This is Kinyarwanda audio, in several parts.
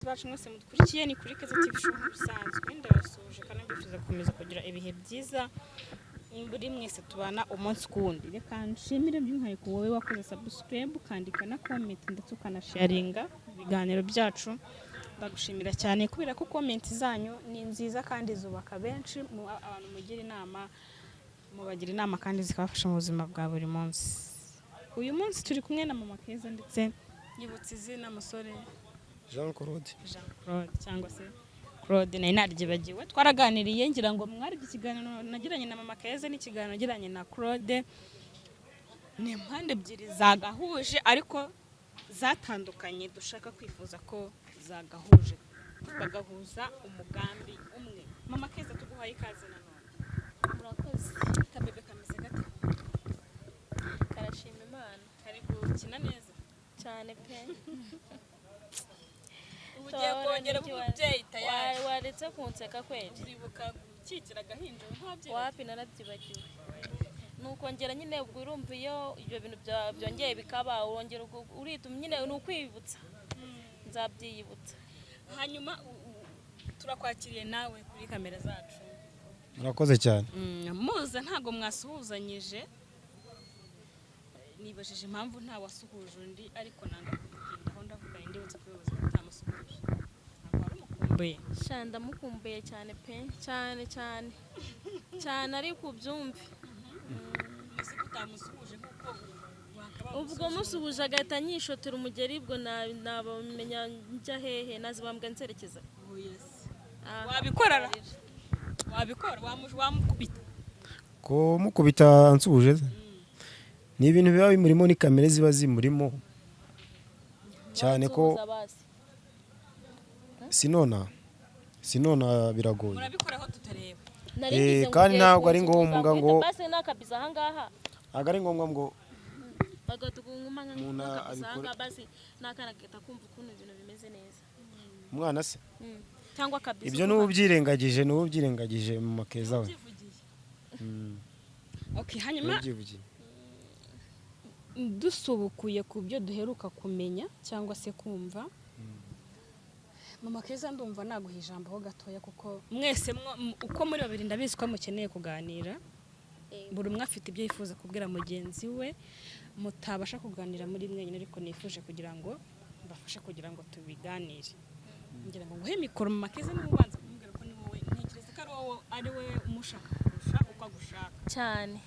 Bacu mwese mudukurikiye, ni kuri Keza TV Show nk'ibisanzwe. Ndabasuhuje kandi mbifuriza gukomeza kugira ibihe byiza buri mwese tubana umunsi ku wundi. Reka nshimire by'umwihariko wowe wakoze subscribe, ukandika na comment, ndetse ukanasharinga ibiganiro byacu. Ndagushimira cyane kubera ko comment zanyu ni nziza kandi zubaka benshi mu abantu mugira inama, mubagira inama kandi zikabafasha mu buzima bwa buri munsi. Uyu munsi turi kumwe na Mama Keza, ndetse nyibutse izina, musore. Jean Claude. Jean Claude cyangwa se Claude, nari naryibagiwe. Twaraganiriye, ngira ngo mwaribye ikiganiro nagiranye na Mama Keza n'ikiganiro nagiranye na Claude. Ni impande ebyiri zagahuje ariko zatandukanye, dushaka kwifuza ko zagahuje, bagahuza umugambi umwe. Mama Keza, tuguhaye ikaze nanone. Murakoze. Kabebe kameze gate? Karashima Imana. Kari gukina neza? Cyane pe. Ubu ugiye kongera umubyeyi tayari. Waretse kunseka kweli? Uribuka gukikira agahinja nk'ababyeyi? Wapi, narabyibagiwe. Ni ukongera nyine, ubwo urumva iyo ibyo bintu byongeye bikaba, urongera urita nyine, ni ukwibutsa, nzabyiyibutsa. Hanyuma turakwakiriye nawe kuri kamera zacu. Murakoze cyane. Muza ntabwo mwasuhuzanyije. Nibajije impamvu nta wasuhuje undi, ariko nanga kubitindaho. Ndavuga ndibutse kubibaza ko utamusuhuje. Ntabwo wari umukumbuye? Sha, ndamukumbuye cyane pe, cyane cyane cyane, ariko ubyumve. Uzi ko utamusuhuje nk'uko wakabaye? Ubwo musuhuje agahita anyishotera umugeri, ubwo nabamenya njya hehe, nazibambwa nserekeza. Oya se. Ah, Wabikora ra? Wabikora, wamukubita? Kumukubita nsuhuje se? Ni ibintu biba bimurimo, ni kamere ziba zimurimo cyane ko. Wansuhuza basi. Sinona biragoye. Murabikora aho tutareba. Nari Eh, ngize ngo kandi ugiye ntabwo ari kunsuhuza, ngombwa guhita basi nakabiza ahangaha. Ntabwo ari ngombwa ngo Bagatuguma umuntu nk'akabiza abikore. ahangaha basi, n'akana gahita kumva ukuntu ibintu bimeze neza. Umwana se? Cyangwa akabiza. Ibyo n'ubu byirengagije, n'ubu byirengagije mu makeza we. Ubyivugiye. Okay, hanyuma N'ubyivugiye. Dusubukuye ku byo duheruka kumenya cyangwa se kumva, Mama Keza, ndumva naguha ijambo ho gatoya, kuko mwese uko muri babiri ndabizi ko mukeneye kuganira. Buri umwe afite ibyo yifuza kubwira mugenzi we mutabasha kuganira muri mwenyine, ariko nifuje kugira ngo mbafashe kugira ngo tubiganire. Ngira ngo nguhe mikoro, Mama Keza, niba ubanza kumubwira ko ni wowe, ntekereza ko ari wowe, ari we umushaka kurusha uko agushaka. Cyane,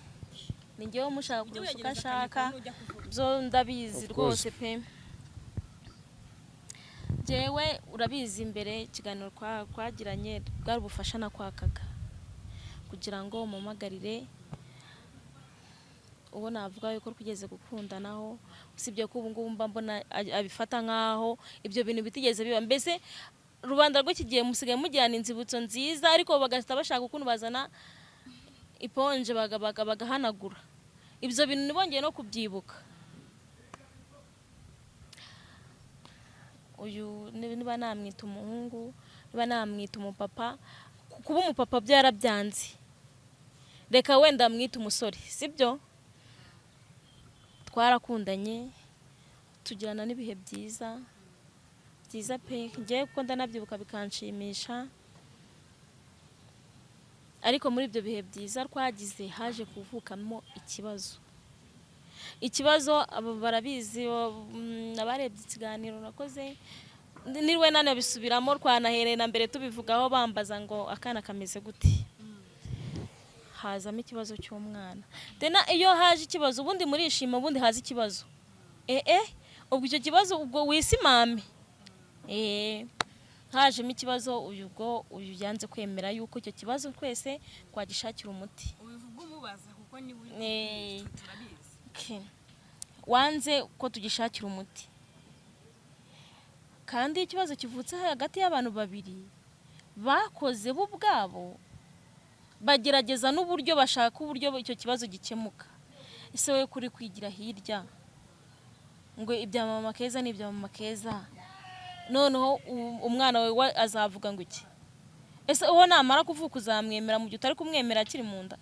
ni njyewe umushaka Ujye kurusha uko wegereza ashaka. akamikoro nujya kuvuga. Byo ndabizi. Of course. Rwose pe, njyewe urabizi, imbere ikiganiro twagiranye bwari ubufasha nakwakaga kugira ngo umumagarire uwo navuga yuko twigeze gukundanaho, usibye ko ubu ngubu mba mbona abifata nk'aho ibyo bintu bitigeze biba. Mbese rubanda rw'iki gihe musigaye mugirana inzibutso nziza, ariko bagahita bashaka ukuntu bazana iponje bagahanagura ibyo bintu, ntibongeye no kubyibuka. Uyu niba namwita umuhungu, niba namwita umupapa, kuba umupapa byarabyanze, reka wenda mwite umusore, sibyo? Twarakundanye, tugirana n'ibihe byiza byiza pe, ngewe kuko ndanabyibuka bikanshimisha. Ariko muri ibyo bihe byiza twagize haje kuvukamo ikibazo. Ikibazo abo barabizi, abarebye ikiganiro nakoze, niriwe nanabisubiramo, twanahereye na mbere tubivugaho, bambaza ngo akana kameze gute. Hazamo ikibazo cy'umwana. Tena iyo haje ikibazo, ubundi murishima, ubundi haza ikibazo, ubwo icyo kibazo ubwo wisimame. Hajemo ikibazo. Uyu ubwo uyu yanze kwemera yuko icyo kibazo twese twagishakira umuti. Ubivuga umubaza kuko niba uri turabizi. Okay. Wanze ko tugishakira umuti, kandi iyo ikibazo kivutse hagati y'abantu babiri bakoze bo ubwabo bagerageza n'uburyo bashaka uburyo icyo kibazo gikemuka. Ese wowe kuri kwigira hirya ngo ibya Mama Keza ni ibya Mama Keza, noneho umwana wawe we azavuga ngo iki? Ese uwo namara kuvuka uzamwemera mu gihe utari kumwemera akiri mu nda?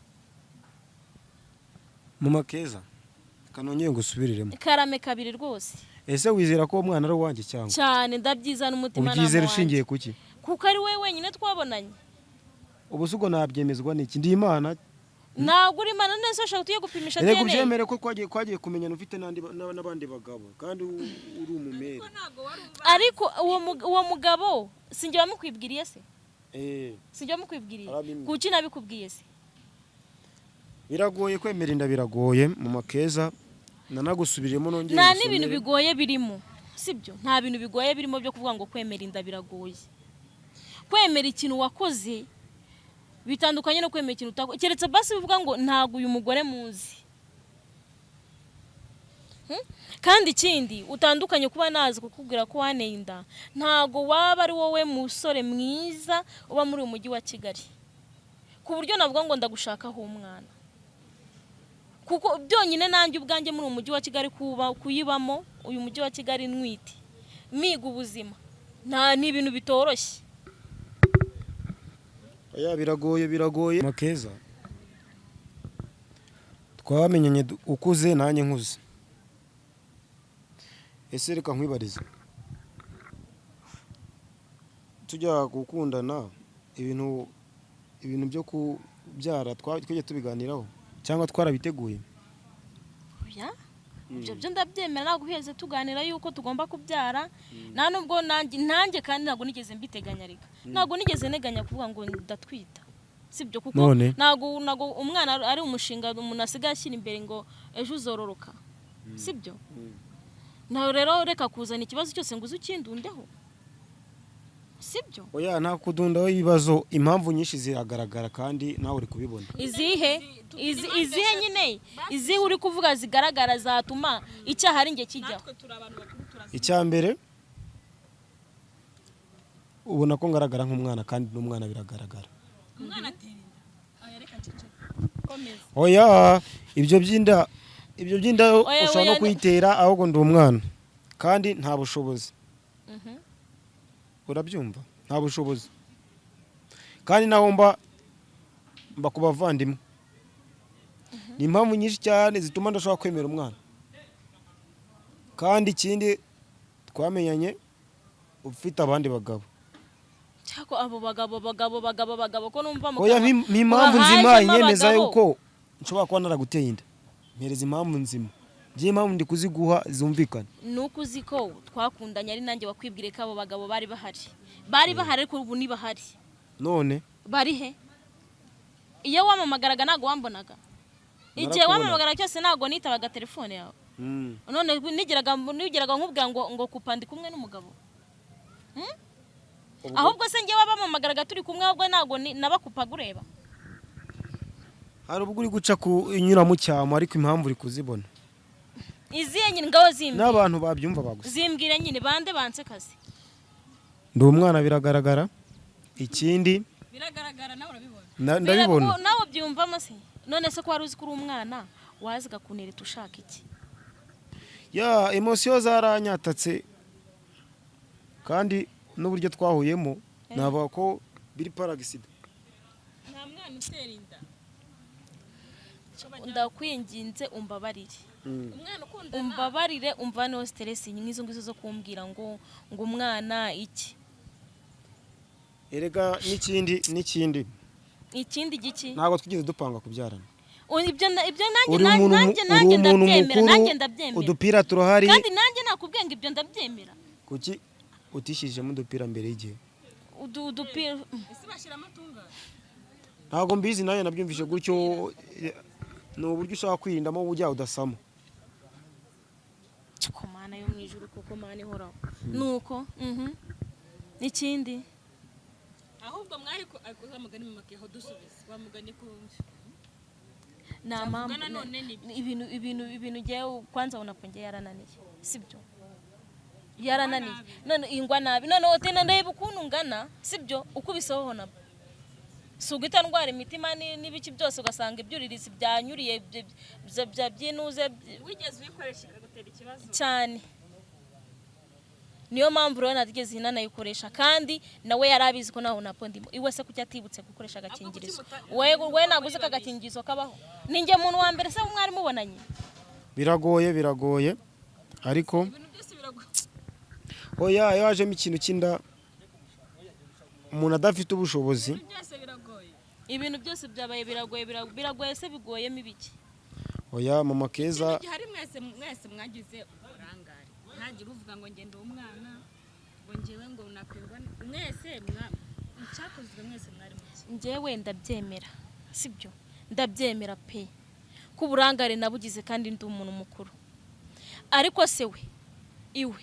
Mama Keza, kanongeye ngusubiriremo. Karame kabiri rwose. Ese wizera ko uwo mwana ari uwanjye cyangwa? Cyane, ndabyizana umutima. Ubyizera ushingiye kuki? Kuko ari we wenyine twabonanye. Ubu se ubwo nabyemezwa n'iki? Ndi Imana? Ntabwo uri Imana. Neza, ushaka tuye gupimisha Erega DNA. ubyemere ko twagiye kumenyana ufite n'abandi bagabo, kandi uri umumere. Ariko uwo mugabo sinjye wamukwibwiriye se? Eh. Sinjye wamukwibwiriye? Arabimbwiye. Kuki nabikubwiye se? Biragoye kwemera inda, biragoye mu makeza. Nanagusubiriyemo, nongeye Nta n'ibintu ngusomere. bigoye birimo, sibyo? Nta bintu bigoye birimo byo kuvuga ngo kwemera inda biragoye. Kwemera ikintu wakoze bitandukanye no kwemera ikintu utakoze, keretse basi bivuga ngo ntabwo uyu mugore muzi. Kandi ikindi utandukanye, kuba nazi kukubwira ko waneye inda, ntabwo waba ari wowe musore mwiza uba muri uyu mujyi wa Kigali ku buryo navuga ngo ndagushakaho umwana, kuko byonyine nanjye ubwanjye muri uyu mujyi wa Kigali, kuba kuyibamo uyu mujyi wa Kigali ntwite, miga ubuzima, nta ni ibintu bitoroshye. Oya, biragoye, biragoye makeza. Twamenyanye ukuze, nanjye nkuze. Ese reka nkwibarize, tujya gukundana, ibintu byo kubyara twajya tubiganiraho cyangwa twarabiteguye? Oya, ibyo byo ndabyemera, ntabwo uheze tuganira yuko tugomba kubyara. Nta nubwo nanjye kandi ntabwo nigeze mbiteganya, reka, ntabwo nigeze nteganya kuvuga ngo ndatwita, sibyo? Kuko None? ntabwo umwana ari umushinga umuntu asigaye ashyira imbere ngo ejo uzororoka, sibyo? Nawe rero reka kuzana ikibazo cyose ngo uze ukindundeho, sibyo? Oya, nta kudundaho ibibazo. Impamvu nyinshi ziragaragara kandi nawe uri kubibona. Izihe? Izihe nyine? Izihe uri kuvuga zigaragara zatuma icyaha ari njye kijyaho? Natwe turi abantu bakuru, turazi. Icya mbere, ubona ko ngaragara nk'umwana, kandi n'umwana biragaragara. Umwana atera inda? Aya, reka nceceke, komeza. Oya, ibyo by'inda Oya, ushobora no oya, kuyitera. Ahubwo ndi umwana kandi nta bushobozi, urabyumva? Nta bushobozi, kandi naho mba ku bavandimwe. Ni impamvu nyinshi cyane zituma ndashobora kwemera umwana. Kandi ikindi, twamenyanye ufite abandi bagabo. Cyako abo bagabo, bagabo, bagabo, bagabo, ko numva mu Oya, kanwa impamvu hajemo nzima inyemeza abagabo. yuko nshobora kuba naraguteye inda. Mpereza impamvu nzima. Njye impamvu ndi kuziguha zumvikana. Ni uko uzi ko twakundanye, ari nanjye wakwibwire ko abo bagabo bari bahari, bari bahari, ariko ubu ntibahari. None? Bari he? Iyo wamamagaraga ntabwo wambonaga? Igihe Narakubona. wamamagaraga cyose ntabwo nitabaga telefone yawe? None nigeraga nkubwira ngo kupa ndi kumwe n'umugabo? Ahubwo se njyewe wabamamagaraga turi kumwe, ahubwo ntabwo nabakupaga ureba? Hari ubwo uri guca ku inyura mu cyamo, ariko impamvu uri kuzibona. Izihe nyine? Ngaho zimbwire. N'abantu babyumva bagusa. Zimbwire nyine, bande banse kazi? Ndi umwana, biragaragara. Ikindi, Biragaragara, nawe urabibona. Ndabibona. Nawe ubyumvamo se? None se ko wari uzi ko uri umwana, wazaga kunereta ushaka iki? Ya, émotions zaranyatatse, kandi n'uburyo twahuyemo navuga ko biri par accident. Nta mwana utera inda. Ndakwinginze, umbabarire. Umwana ukundana. Umbabarire, umvaneho stress nk'izo ngizo zo kumbwira ngo umwana iki. Erega n'ikindi. Ikindi giki? Ntabwo twigeze dupanga kubyarana. Ibyo nanjye Uri umuntu nanjye uri nanjye umuntu ndabyemera. mukuru. Nanjye ndabyemera. Udupira turahari. Kandi nanjye nakubwiye ngo ibyo ndabyemera. Kuki utishyijemo udupira mbere y'igihe? Udupira? Ese bashyiramo atunganye? Ntabwo mbizi, nanjye nabyumvise gutyo. Ni uburyo ushaka kwirindamo ujya udasama. Ko Mana yo mu ijuru, kuko Mana ihoraho, nuko ikindi? Ahubwo mwari ko ariko wa mugani mu makeho dusubize wa mugani kumva. Nta Cyavuga mpamvu. Nanone ni Ibintu ngewe kwanza ubona ko ngewe yarananiye, sibyo? Yarananiye none ingwa nabi. None tena ndeba ukuntu ungana, sibyo? Ukubiseho nabwo si uguhita ndwara imitima n'ibiki byose, ugasanga ibyuririzi byanyuriye byinuze. Wigeze uyikoresha ikagutera ikibazo? Cyane. Niyo mpamvu rero natigeze nanayikoresha, kandi nawe yari abizi ko nawe napo ndimo iwe. Se kuki atibutse gukoresha agakingirizo? We ntabwo uzi ko agakingirizo kabaho? Ni njye muntu wa mbere se mwari mubonanye? Biragoye, biragoye, ariko Ibintu byose. Oya, iyo hajemo ikintu cy'inda, umuntu adafite ubushobozi. Byose biragoye. Ibintu byose byabaye biragoye, biragoye se, bigoyemo ibiki? Oya, mama Keza. Ikintu gihari, mwese mwese mwagize uburangare. Ntagire uvuga ngo ngende umwana, ngo ngewe ngo nakwirwa. Mwese icyakozwe, mwese mwari muke. Njyewe ndabyemera, sibyo? Ndabyemera pe ko uburangare nabugize kandi ndi umuntu mukuru. Ariko se we iwe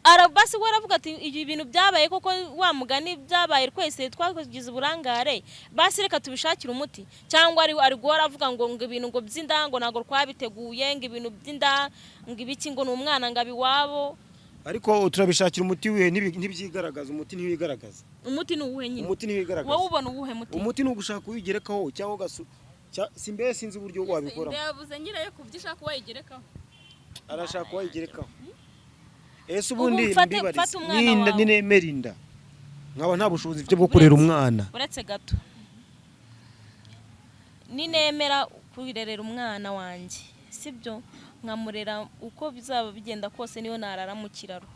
arabasi, we aravuga ati ibi bintu byabaye koko, wa mugani byabaye, twese twagize uburangare, basi reka tubishakire umuti. Cyangwa ari guhora avuga ngo ibintu ngo by'inda, ngo ntabwo twabiteguye, ngo ibintu by'inda, ngo ibiki, ngo ni umwana, ngo abe iwabo. Ariko turabishakira umuti wihe? Ntibyigaragaza, umuti ntiwigaragaza. Umuti ni uwuhe nyine? Umuti ntiwigaragaza. Wowe ubona uwuhe muti? Umuti ni ugushaka uwigerekaho cyangwa ugasu si mbese sinzi uburyo wabikoramo. Inda yabuze nyirayo ku byo ushaka uwayigerekaho. Arashaka uwayigerekaho. Ese ubundi Ubu mbibarize, mfate umwana ninda wawe. Ninemera inda nkaba nta bushobozi mfite bwo kurera umwana. Uretse gato, ninemera kwirerera umwana wanjye, sibyo? Nkamurera uko bizaba bigenda kose, niyo narara mu kiraro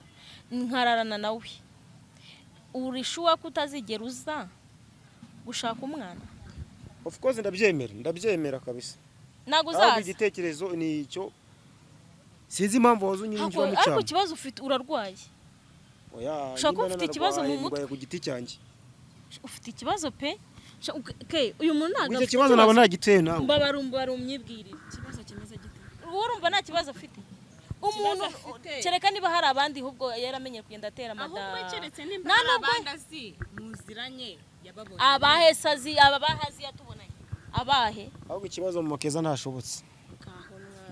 nkararana nawe, uri sure ko utazigera uza gushaka umwana? Of course, ndabyemera, ndabyemera kabisa. Ntabwo Ahubwo uzaza. igitekerezo ni icyo, sinzi impamvu waza unyinjira mu Ariko cyama. ikibazo ufite, urarwaye. Oya, Ushobora kuba nimba ufite ikibazo mu nanarwaye, mutwe. ndwaye ku giti cyanjye. Ufite ikibazo pe. Ke uyu muntu ntabwo Ubwo icyo afite kibazo naba nagiteye nawe. Mbabara umyibwirire. Ikibazo kimeze gite? Wowe urumva nta kibazo afite umuntu? Afite. Kereka niba hari abandi ahubwo yaramenye kugenda atera amada. Ahubwo keretse nimba Nta hari nubwo- abandi azi muziranye yababonye. Abahe sazi? Aba bahazi yatubonanye abahe? Ahubwo ikibazo, mu Makeza ntashobotse,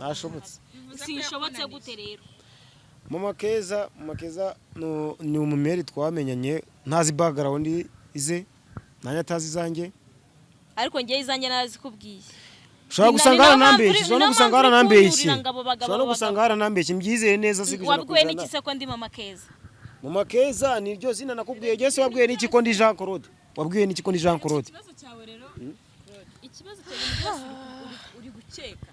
ntashobotse. Bivuze ko Sinshobotse yakunaniye. gute rero? Mama Keza, Mama Keza ni umumeri twamenyanye ntazi background ize, nanjye atazi izanjye. Ariko ngewe izanjye narazikubwiye. Ushobora gusanga Ni nayo mpamvu haranambeshye. ni Ushobora no nayo gusanga mpamvu uri haranambeshye. kunyurira ngo abo bagabo, Ushobora no abo gusanga bagabo. haranambeshye, mbyizere neza si 100%. Wabwiwe n'iki se ko ndi mama Keza? Mama Keza ni ryo zina nakubwiye. Jese wabwiye n'iki ko ndi Jean Claude? Wabwiye n'iki ko ndi Jean Claude? Ikibazo cyawe rero, Claude, ikibazo cyawe, ibintu byose uri gukeka,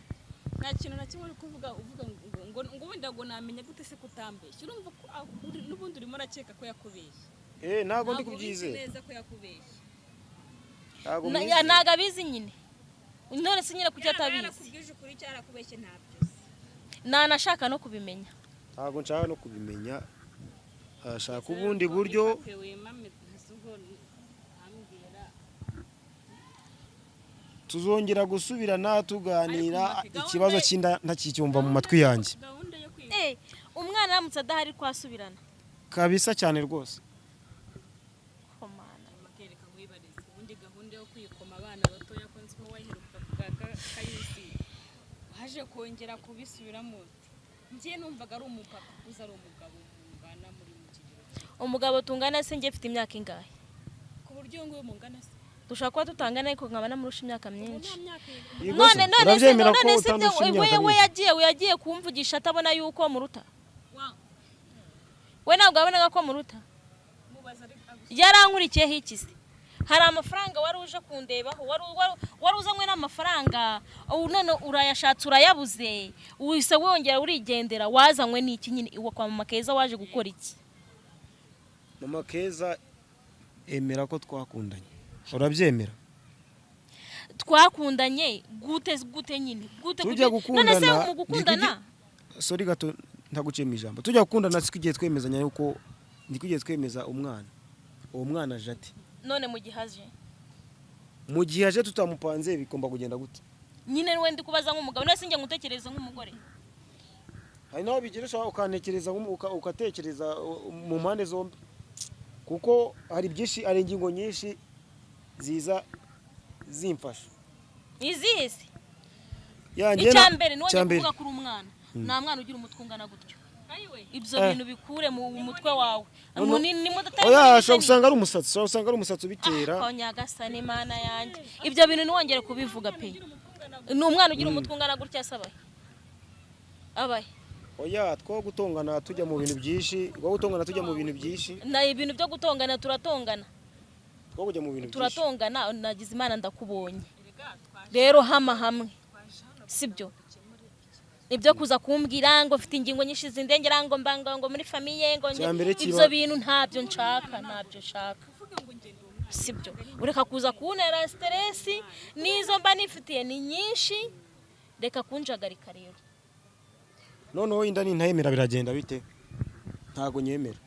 nta kintu na kimwe uri kuvuga. Uvuga ngo wenda ngo namenya gute se kutambeshya? Urumva ko n'ubundi urimo urakeka ko yakubeshye. Eh, ntabwo ndi Ntabwo ubizi kubyizera. neza ko yakubeshye. Ntabwo Ya, ntabwo abizi nyine. None se nyine kuki Yaba atabizi? yarakubwije ukuri cyangwa yarakubeshye, ntabyo uzi. Nanashaka no kubimenya. Ntabwo nshaka no kubimenya. Ashaka ubundi buryo. Wifate wimame, ntazubwo ambwira. Tuzongera gusubirana tuganira. Ariko gahunda- Ikibazo cy'inda ntakicyumva mu matwi yanjye. Gahunda yo kwiga. Eh, umwana aramutse adahari twasubirana? Kabisa, cyane rwose. Komana. Makereka nkwibarize, ubundi gahunda yo kwikoma abana batoya, ko nzi ko wayiheruka ku bwa Kayusi, waje kongera kubisubiramo ute? Njye numvaga ari umupapa ukuze, ari umugabo mungana, muri mu kigero kimwe. Umugabo tungana se? Njye mfite imyaka ingahe? Ku buryo uyu nguyu mungana se? Dushobora kuba tutangana ariko nkaba namurusha imyaka Ubu myinshi. nta myaka. Yego None se, none se urabyemera ko none se ibyo utandusha we imyaka we myinshi? yagiye kumvugisha atabona yuko muruta. Wa- We ntabwo yabonaga ko muruta. Mubaza ariko Yarankurikiyeho iki se? Hari amafaranga wari uje kundebaho? Wari uzanywe n'amafaranga, ubu none urayashatse urayabuze, uhise wongera urigendera. Wazanywe n'iki nyine iwa kwa mama Keza? Waje gukora iki? Mama Keza, emera ko twakundanye, urabyemera? Twakundanye gute? Gute nyine, gute? Tujya None se gukundana, mu gukundana sorry gato, ntaguciye mu ijambo. Tujya gukundana siko igihe twemezanya yuko niko igihe twemeza umwana, uwo mwana aje ati None mu gihe aje? Mu gihe aje tutamupanze bigomba kugenda gute? Nyine we ndi kubaza nk'umugabo, none se njye ngutekereza nk'umugore? Hari naho bigira ushobora ukantekereza ugatekereza mu mpande zombi, kuko hari byinshi, hari ingingo nyinshi ziza zimfasha. Izihe se? Ya, njye Icya mbere ni icya wongeye mbere. kuvuga kuri umwana, nta mwana ugira umutwe ungana gutyo. Ibyo Eh. bintu bikure mu mutwe wawe. No, no. Munini mudatari. Oya, ushobora gusanga ari umusatsi, ushobora gusanga ari umusatsi ubitera. Ko nyagasani Imana yanjye, ibyo bintu ntiwongere kubivuga pe. Ni umwana ugira umutwe ungana gutya se abahe, abahe? Oya, two gutongana tujya mu bintu byinshi, two gutongana tujya mu bintu byinshi. Na ibintu byo gutongana, turatongana. Two kujya mu bintu byinshi. Turatongana. Nagize Imana ndakubonye rero, hama hamwe, sibyo? Ibyo kuza kumbwira ngo mfite ingingo nyinshi zindengera, ngo mbanga, ngo muri famille, ngo Icya mbere ibyo bintu ntabyo nshaka, ntabyo nshaka, sibyo? Ureka kuza kuntera stress, n'izo mba nifitiye ni nyinshi, reka kunjagarika rero. Noneho inda nintayemera biragenda bite? Ntago nyemera.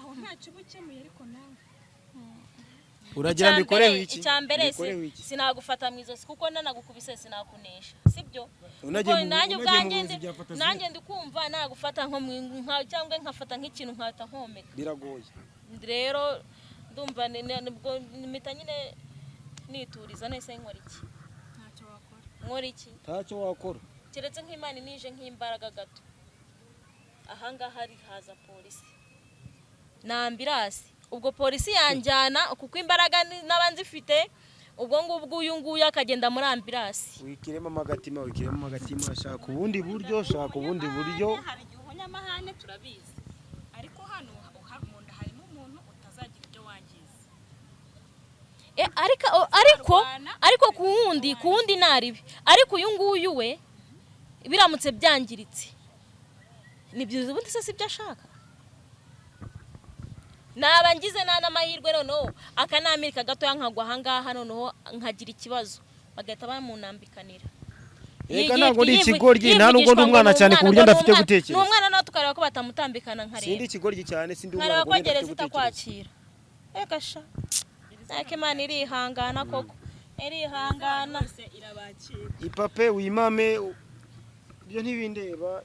Aho ntacyo uba ukemuye, ariko nawe Uragira mbikoreho iki? Icya mbere Mbikoreho iki? Sinagufata mu izosi, kuko nanagukubise sinakunesha, sibyo? Unagiye Kuko nanjye unagiye mu ubwanjye buvuzi byafata zero. Nanjye ndi kumva nagufata nko cyangwa nkafata nk'ikintu nkahita nkomeka. Biragoye. Rero ndumva nibwo mpita nyine nituriza. Nese nkora iki? Ntacyo wakora. Nkora iki? Ntacyo wakora. Keretse nk'Imana inije nk'imbaraga gato, ahangaha hari haza polisi na ambulance, ubwo polisi yanjyana, kuko imbaraga naba nzifite. Ubwo ngubwo uyu nguyu akagenda muri ambulance. Wikiremo agatima, wikiremo agatima, shaka ubundi buryo, shaka ubundi buryo. Hari igihe umunyamahane turabizi, ariko hano mu nda harimo umuntu utazagira ibyo wangiza. Ariko Arwana, ariko ku wundi naribi, ariko uyu nguyu we biramutse byangiritse ni byiza. Ubundi se sibyo ashaka? Naba ngize nta n'amahirwe, noneho akanamirika gatoya nkagwa ahangaha, noneho nkagira ikibazo, bagahita bamunambikanira. Reka, ntabwo ndi ikigoryi, nta nubwo ndi umwana cyane ku buryo ngo ni ndafite umwana. gutekereza. Ni umwana, nawe tukareba ko batamutambikana, nkareba. Sindi ikigoryi cyane, sindi umwana Nkareba ku ko buryo ndafite gereza gutekereza. itakwakira. Reka sha, ariko Imana irihangana koko, irihangana. Bose irabakira. Ipape wimame, ibyo ntibindeba.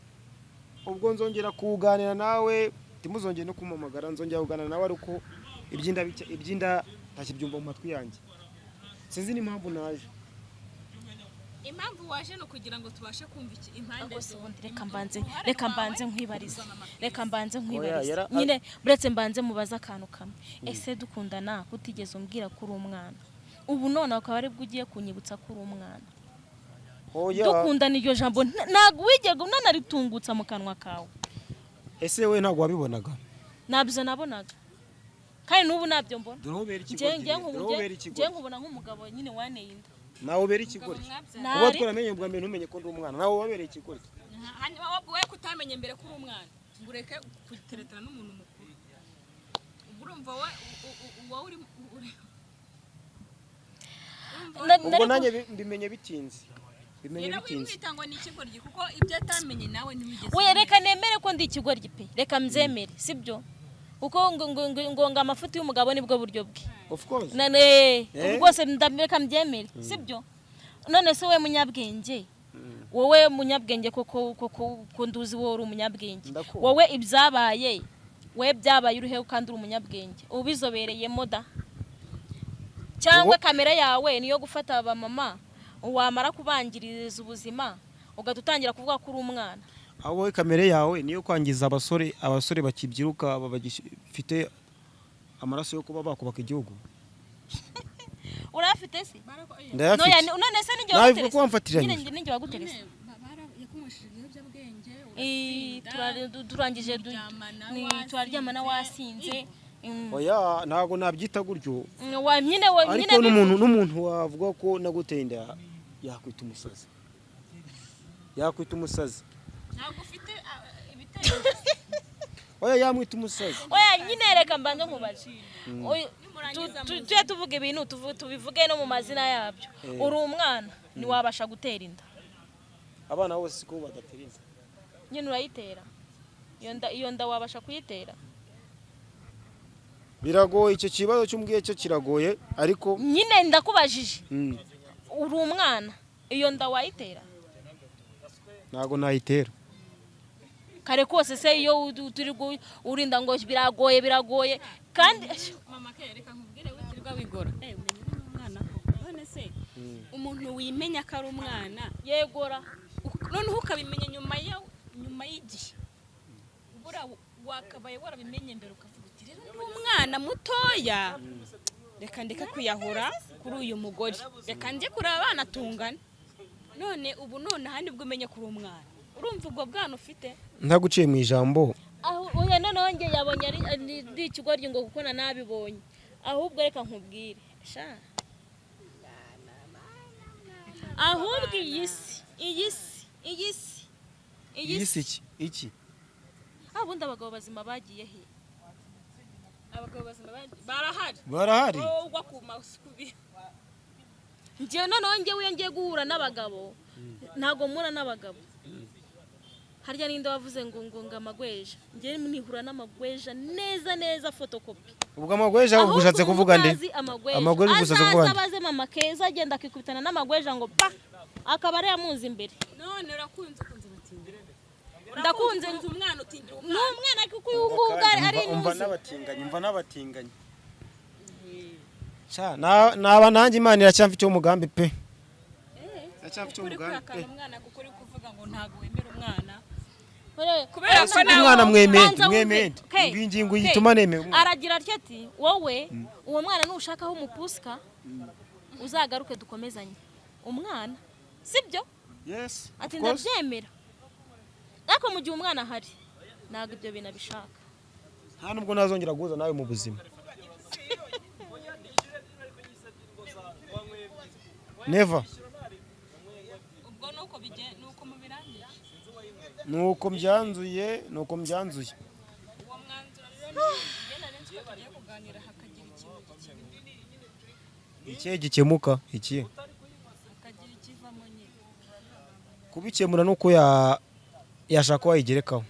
Ubwo nzongera kuganira nawe, ntimuzongere no kumpamagara. Nzongera kuganira nawe ariko iby'inda ntakibyumva mu matwi yanjye. Sinzi n'impamvu naje. Impamvu waje ni ukugira ngo tubashe kumva impande Ahubwo se zombi. ubundi reka mbanze Uruhare reka rwawe mbanze nkwibarize. kuzana amabwiriza. Reka mbanze Oya, nkwibarize. Nyine buretse mbanze mubaze akantu kamwe. Ese dukundana kutigeze umbwira ko uri umwana, ubu none akaba aribwo ugiye kunyibutsa ko uri umwana? Oya. Dukundana iryo jambo ntabwo wigega unanaritungutsa mu kanwa kawe. Ese we ntabwo wabibonaga? Ntabyo nabonaga, kandi n'ubu ntabyo mbona. Dore ubera Njye ikigoryi njye rero, dore ubera njye ikigoryi. Nkubona nk'umugabo nyine waneye inda. Nawe ubera ikigoryi. Mwabyara. Kuba Nari twaramenye bwa mbere ntumenye ko ndi umwana, nawe wabereye ikigoryi. Hanyuma wowe kutamenye mbere ko uri umwana, ngo ureke kuteretana n'umuntu mukuru, ubwo urumva wowe wowe uri Ubwo nari nanjye mbimenye bitinze, bimenye Rero bitinze. wimwita ngo ni ikigoryi, kuko ibyo atamenye nawe ntiwigeze. We, reka nemere ko ndi ikigoryi pe, reka mbyemere, sibyo? Kuko ngo amafuti y'umugabo nibwo buryo bwe. Of course. Nane Eh? rwose reka mbyemere, sibyo? None se we munyabwenge, wowe munyabwenge koko koko, ko nduzi wowe uri umunyabwenge. Ndakumva. Wowe ibyabaye, we byabaye urihe kandi uri umunyabwenge ubizobereyemo da? Cyangwa kamera yawe niyo gufata abamama, wamara kubangiriza ubuzima ugahita utangira kuvuga ko uri umwana? Aho wowe kamere yawe niyo kwangiza abasore, abasore bakibyiruka, aba bagifite amaraso yo kuba bakubaka igihugu. Urayafite se? Ndayafite. Noya, none se ninjye Nabivuga waguterese? ko wamfatiranyije. Nyine ninjye waguterese. Yakunywesheje ibiyobyabwenge. Turangije Muryamana turaryamana wasinze. wasinze. Oya, ntabwo nabyita gutyo. Nyine wa Ariko nyine n'umuntu wavuga ko naguteye inda yakwita umusazi, yakwita umusazi. Ntabwo ufite ibitekerezo. Oya, yamwita umusazi. Oya nyine, reka mbanze nkubaze. Nimurangiza Tujye tuvuga ibintu tubivuge no mu mazina yabyo. Uri umwana, ntiwabasha gutera inda. Abana bose siko badatera inda. Nyine urayitera iyo nda, iyo nda wabasha kuyitera? Biragoye, icyo kibazo cy'umbwiye cyo kiragoye, ariko Nyine ndakubajije. Uri umwana, iyo nda wayitera? Ntabwo nayitera. Kare kose se iyo turi urinda ngo biragoye, biragoye kandi Mama ke, reka nkubwire, witirwa wigora. Umenya uri n'umwana koko. None se umuntu wimenya ko ari umwana, yegora. Noneho ukabimenya nyuma y'igihe, buriya wakabaye warabimenye mbere, ukavuga uti: "Rero ndi umwana mutoya, reka ndeke kwiyahura kuri uyu mugore, reka njye kureba abana tungana." None ubu none aha nibwo umenye ko uri umwana, urumva ubwo bwana ufite? Ntaguciye mu ijambo. Aho oya, noneho njye yabonye ari ikigoryi ngo kuko nabibonye. Ahubwo reka nkubwire sha, ahubwo iyi si Iyi si, iyi si, iyi Iyi si. Si iki iki? Ah, ubundi abagabo bazima bagiye he? Abagabo bazima barahari. Barahari. Wowe ugwa ku masukubi. Njyewe noneho, njyewe iyo ngiye guhura n'abagabo, ntabwo mpura n'abagabo. Harya ninde wavuze ngo amagweja? Njyewe nihura n'amagweja neza neza, fotokopi. Ubwo amagweja ubwo ushatse kuvuga nde? Utazi amagweja? Amagweja ubwo ushatse kuvuga Azaza nde? abaze mama Keza, agenda akikubitana n'amagweja ngo pa, akaba ariyo amuzi imbere. None urakunze, ukunze batinda. Ndakunze. Ukunze umwana, utingira Ni umwana. umwana, kuko uyu nguyu ari Umva inuzi. n'abatinganyi, umva n'abatinganyi. Sha, naba nanjye Imana iracyamfitiye umugambi pe, iracyamfitiye Uri umugambi pe. kwihakana umwana kuko uri kuvuga ngo ntabwo wemera umwana. Kubera ko nawe Umwana mwemende. Banza wumve. Mwemende. Ke, Ubwo ingingo ke. yituma nemera umwana. Aragira atya ati: "Wowe uwo mwana nushakaho umupusika, uzagaruke dukomezanye umwana, sibyo?" Yes. Ati: Of course. "Ndabyemera, ariko mu gihe umwana ahari ntabwo ibyo bintu abishaka." Nta nubwo nazongera guhuza nawe mu buzima, never. Ubwo nuko nuko mubirangije. Nuko mbyanzuye, nuko mbyanzuye. Uwo mwanzuro rero ni njye nari nzi ko tugiye kuganira hakagira ikintu gikemuka. Ikihe gikemuka? Ikihe? Hakagira ikivamo nyine. Kubikemura nuko yashaka wayigerekaho,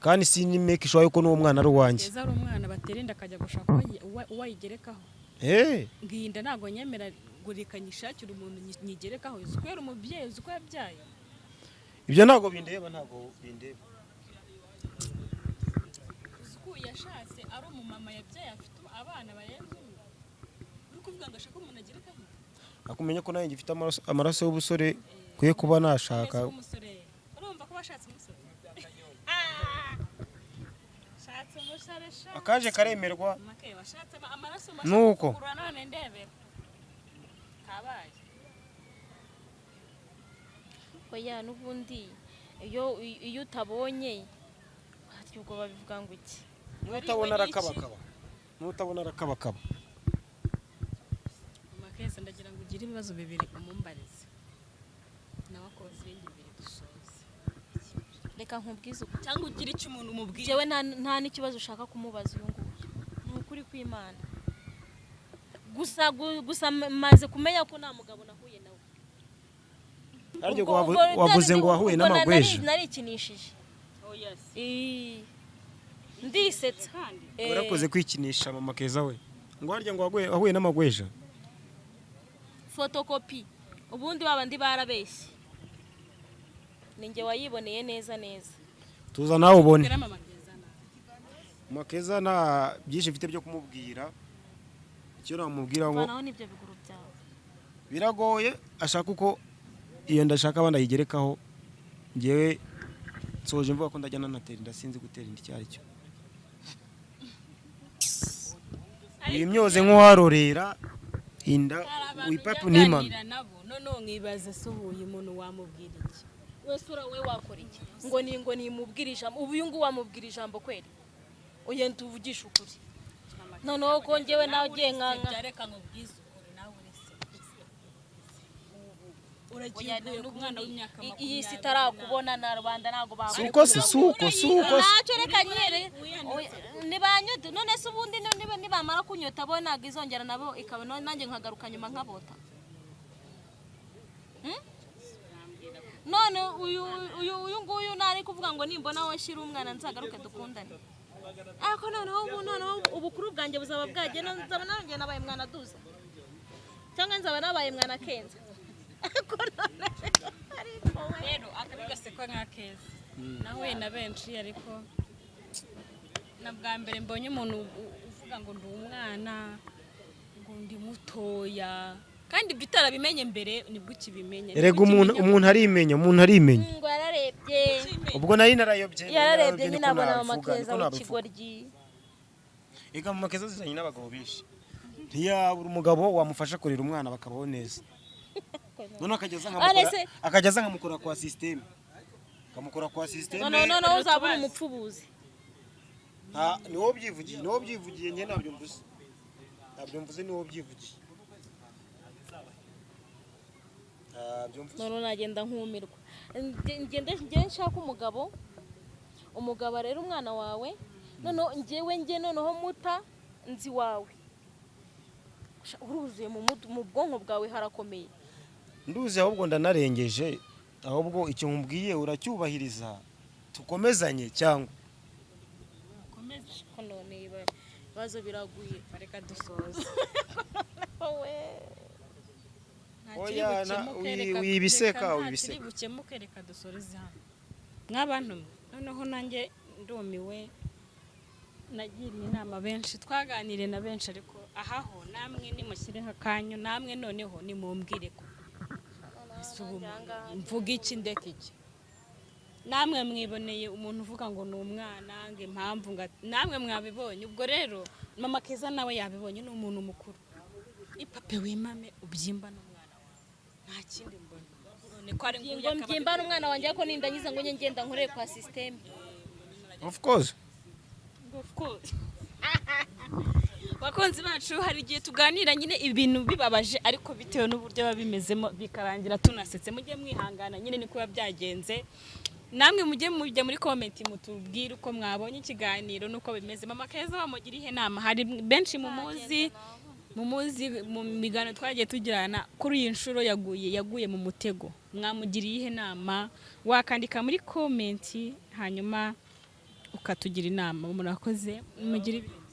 kandi si make sure yuko n'uwo mwana ari uwanjye. Keza ari umwana batera inda akajya gushaka uwo ayigerekaho. Eh. Ngo iyi nda ntabwo nyemera, ngo reka nyishakire umuntu nyigerekaho. Uzi ko yari umubyeyi? Uzi ko yabyaye? Ibyo ntabwo bindeba, ntabwo bindeba. Uzi ko yashatse ari umumama yabyaye, afite abana barenze umwe, uri kuvuga ngo ashake umuntu agerekaho? Akumenya ko nanjye ngifite amaraso y'ubusore, nkwiye kuba nashaka. Mbese umusore, urumva ko washatse umusore? Shatse umusore sha. Akaje karemerwa. Make washatse amaraso Nuko. Kugura none ndebera kabaye. Oya, n'ubundi iyo utabonye harya ubwo babivuga ngo iki? N'utabona arakabakaba, n'utabona arakabakaba. Makese, ndagira ngo ugire ibibazo bibiri umumbarize, nawe akoze ibindi bibiri, dusoze. Reka nkubwize ukuri. Cyangwa ugire icyo umuntu umubwiye. Njyewe nta n'ikibazo ushaka kumubaza uyu nguyu, ni ukuri kw'Imana. Gusa gusa maze kumenya ko nta mugabo nahuye nawe. Ariko Ubwo wavuze ngo wahuye ubwo n'amagweja. Narikinishije. Oh yes. Ndisetsa. Kandi Warakoze kwikinisha, mama Keza we. Ngo harya ngo wahuye n'amagweja? Fotokopi. Ubundi babandi barabeshye, ni njye wayiboneye neza neza. Tuza nawe ubone. Bwira mama Keza nawe. Mama Keza nta byinshi mfite byo kumubwira. Icyo namubwira ngo Vanaho n'ibyo biguru byawe. biragoye, ashaka uko iyo ndashaka abandi ayigerekaho. Ngewe nsoje mvuga ko ndajya nanatera inda, sinzi gutera inda icyo ari cyo. Wimyoze nk'uwarorera inda. Hari abantu Wipapu njya n'imano. nganira nabo, noneho nkibaza se ubu uyu muntu wamubwira iki? Wese ura we wakora iki? Ngo nimubwire ijambo, ubu uyu nguyu wamubwira ijambo kweri? Ugenda uvugisha ukuri noneho ko njyewe nawe ugiye nka Reka nkubwize ukuri, nawe urese uragiye Oya, uvuye ku mwana w'imyaka iyi si 20. itarakubona na rubanda ntabwo Si uko se, si uko, si uko se. Ntacyo, reka nyere nibanyota. None se ubundi nibamara kunyota bo ntabwo izongera nabo ikaba nanjye nkagaruka nyuma nkabota? Hmm? None uyu nguyu nari kuvuga ngo nimbona wowe shyira umwana nzagaruke dukundane, ariko noneho ubu, noneho ubukuru bwanjye buzaba bwagiye, nzaba nanjye nabaye mwana duza, cyangwa nzaba nabaye mwana kenza. Ariko none, ariko we. Rero akabi gasekwa nk'akeza. Nahuye na benshi, ariko na bwa mbere mbonye umuntu uvuga ngo ndi umwana, ngo ndi mutoya, kandi ibyo utarabimenye mbere nibwo ukibimenya. Erega umuntu, umuntu arimenya, umuntu arimenya. Ngo yararebye. Ubwo nari narayobye, nari Yararebye narayobye, nyine niko abona mama nabivuga, Keza niko nabivuga. w'ikigoryi. Ega mama Keza zizanye n'abagabo benshi, ntiyabura umugabo wamufasha kurera umwana bakabaho neza. None akajya aza None nkamukora, akajya aza nkamukora kwa système, nkamukora kwa système. Noneho uzaba uri umupfubuzi. Nta, ni wowe ubyivugiye, ni wowe ubyivugiye. Njye ntabyo mvuze, ntabyo mvuze, ni wowe ubyivugiye. Ntabyumva. None nagenda nkumirwa. Ngende ngende nshaka umugabo, umugabo arera umwana wawe, noneho njyewe njye noneho muta nzi wawe. Sha, uruzuye mu bwonko bwawe harakomeye. Nduzi, ahubwo ndanarengeje. Ahubwo icyo nkubwiye uracyubahiriza, tukomezanye cyangwa? Komeza. Ko none ibibazo biraguye. Reka dusoze. Wowe. Ntakiri Oya, bukemuke, wibiseka, reka wibiseka. ntakiri bukemuke, reka dusoreze hano mwabantu mwe. Noneho nanjye ndumiwe. Nagiriye inama benshi, twaganiriye na benshi, ariko ahaho namwe nimushyireho akanyu, namwe noneho nimumbwire ko ese ubu mvuga iki, ndeka iki? Namwe mwiboneye umuntu uvuga ngo ni umwana, ngo impamvu ngo namwe mwabibonye. Ubwo rero mama Keza nawe yabibonye, ni umuntu mukuru. Ipape wimame ubyimba n'umwana wawe, nta kindi mbona. None ko ari ngo mbyimba n'umwana wanjye, ariko nindangiza ngo njye ngenda nkorere kwa système. Of course. Of course. Bakunzi bacu, hari igihe tuganira nyine ibintu bibabaje, ariko bitewe n'uburyo biba bimezemo bikarangira tunasetse. Mujye mwihangana nyine, niko biba byagenze. Namwe mujye mujya muri comment mutubwire uko mwabonye ikiganiro n'uko bimeze. Mama Keza bamugira ihe nama? Hari benshi mumuzi mu miganiro twagiye tugirana. Kuri iyi nshuro yaguye mu mutego, mwamugiriye ihe nama? Wakandika muri comment hanyuma ukatugira inama. Murakoze, mugire ibihe.